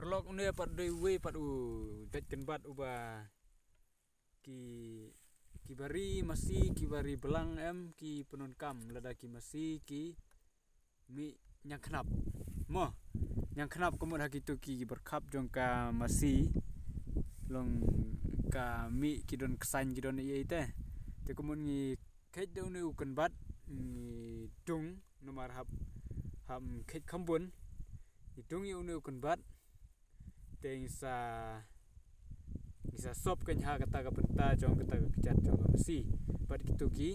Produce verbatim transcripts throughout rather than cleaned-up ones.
Paralok, une pat dei uwei pat u jait kynbat uba ki, ki bari masi, ki bari blang em, ki pyndonkam lada ki masi ki mih ñiangknap. Mo, ñiangknap ka mut ha kito ki byrkhap jong ka masi, long ka mih ki don ksain, ki don ei ei te. Te ka mut ngi kheit da une u kynbat, ngi dung, namar hap, hap kheit kham bun. Ngi dung ïa une u kynbat. Te ngi sa, ngi sa sop kynha kata ka bynta jong kata ka kjat jong ka masi. Bad kito ki,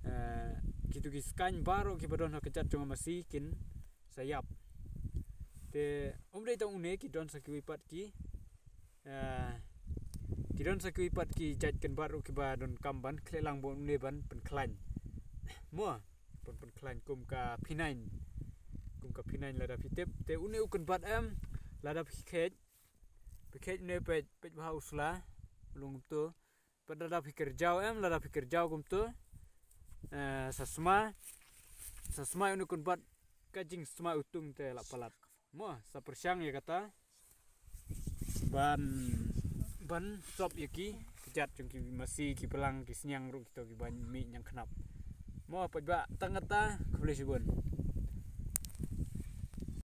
eh, kito ki skaiñ baroh kiba don ha kjat jong ka masi kin sa ïap. Te ym dei tang une, ki don sa kiwei pat ki, eh, ki don sa kiwei pat ki jait kynbat ruh kiba donkam ban khleh lang bad une ban pynkhlaiñ. Mo, ban pynkhlaiñ kum ka pynaiñ. Kum ka pynaiñ lada phi tip. Te une u kynbat em, lada phi kheit, phi kheit une, peit, peit bha u sla, long kumto. Pat lada phi kyrjaw em, lada phi kyrjaw kumto. Eh, sa sma, sa sma une u kynbat, ka jingsma u tung te la palat. Mo, sa pyrshang ïa kata ban, ban sop ïa ki kjat jong ki masi, ki blang, ki sniang ruh, kito kiba mih ñiangknap. Mo, pat ba tang kata, khublei shibun.